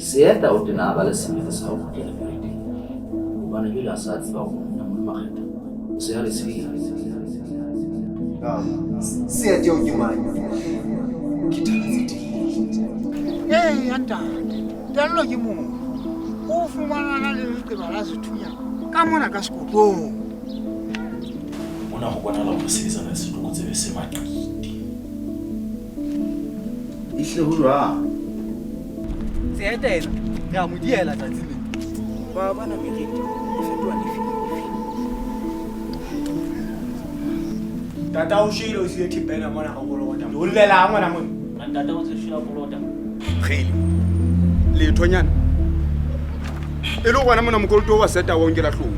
Seeta o tena a ba le sebete sa ho kgutlela moriting hobane jwale a sa tseba hore monna Molimo Makgetha o se a halefile. Seeta eo ke mang? Ke thabetse teng. Eya ntate, tello ke motho. O fumanana le leqeba la sethunya ka mona ka sekotong. Mona ho bonahala hore re sebetsana le setlokotsebe se maqiti. Ehlile ho jwalo. Seeta ena re a mo diela tsatsi lena. Ba bona meriti e fetoha lefifi. Tata o shwele o siile thepa ena mona ka kolota. O llelang ngwana mona? Ntate o tse shwele kolota. Kgele. Lethonyana. E le gona mona mokoloto wa seta wa o nkela hlong.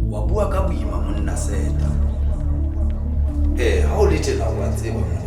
Wa bua ka boima monna Seta. Eh, ha o le tjena wa tseba monna.